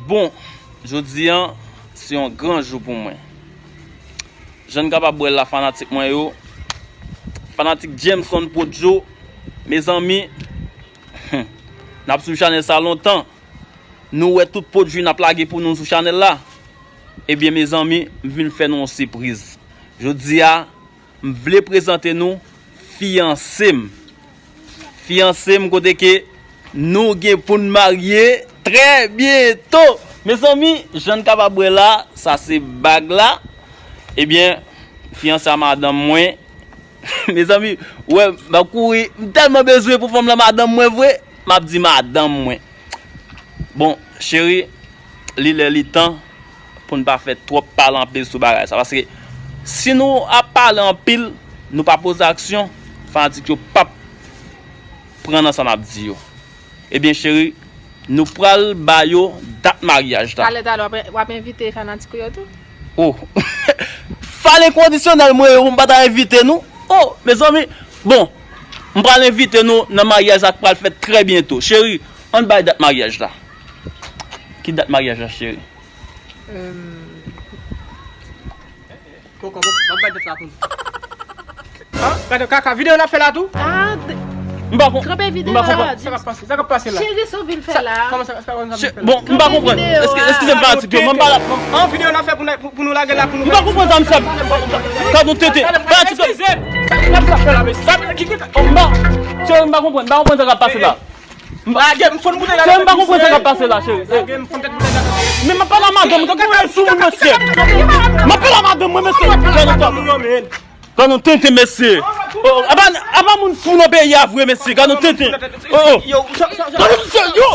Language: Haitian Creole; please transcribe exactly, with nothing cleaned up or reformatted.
Bon, jodi a, se yon gran jou pou mwen. Jan n kapab wè l la, fanatik mwen yo, fanatik Jameson Prodjo, mezanmi, n ap swiv chanèl sa lontan. Nou wè tout pwodui n ap lage pou nou sou chanèl la. Ebyen, mezanmi, m vin fè nou yon sipriz. Jodi a, m vle prezante nou fiyanse m. Fiyanse m kote ke nou gen pou n marye trè byento. Mezanmi, jan n kapab wè la, sa se bag la. Ebyen, fiyanse a madanm mwen. Mezanmi, wè, m ap kouri, m tèlman bezwen pou fanm lan madanm mwen vre, m ap di madanm mwen. Bon, cheri, li lè li tan pou n pa fè twòp pale anpil sou bagay sa. Paske si nou ap pale anpil, nou pa poze aksyon, fanatik yo p ap pran nan sa n ap di yo. Ebyen, cheri, nou pral ba yo dat maryaj la. Talè, talè, w ap, w ap envite fanatik ou yo tou? Oh. Fan enkondisyonèl mwen yo, m pa ta envite nou? Oh, mezanmi, bon, m pral envite nou nan maryaj la k pral fèt trè byento. Cheri, ann bay dat maryaj la. Ki dat maryaj la, cheri? Euh, Koko, koko, m ap bay dat la pou nou. Ah, gade kaka, videyo n ap fè la tou? Ah, de- M pa kon- Kanpe videyo m pa a, konprann. Sa k ap pase? Sa k ap pase la? Cheri, sa w vin fè la? Kòman sa, sa, sa, sa, Che- bon, m pa konprann. Videyo Eske- a. Eskize m, fanatik yo, mwen m pa la. An, videyo n ap fè pou nou, pou, pou nou lage la, pou nou. M pa konprann sa, m sa. Gad yon tenten. Fanatik yo. Eskize m. Sa k ap fè la, mesye? Sa, ki, ki, oh, m pa- Cheri, m pa konprann. M pa konprann sa k ap pase la. Lage m, fò n boule la. Cheri, m pa konprann sa k ap pase la, cheri. Lage m, fò n tèt boule la. Men m ap pale a madanm mwen, tankou mwen sou moun, mesye. M ap pale a madanm mwen, mesye. Gade yon tenten, mesye. Oh, apa, apa moun fou nan peyi a vre, mesye. Gade yon tenten. Oh, oh. Gade yon tenten, yo.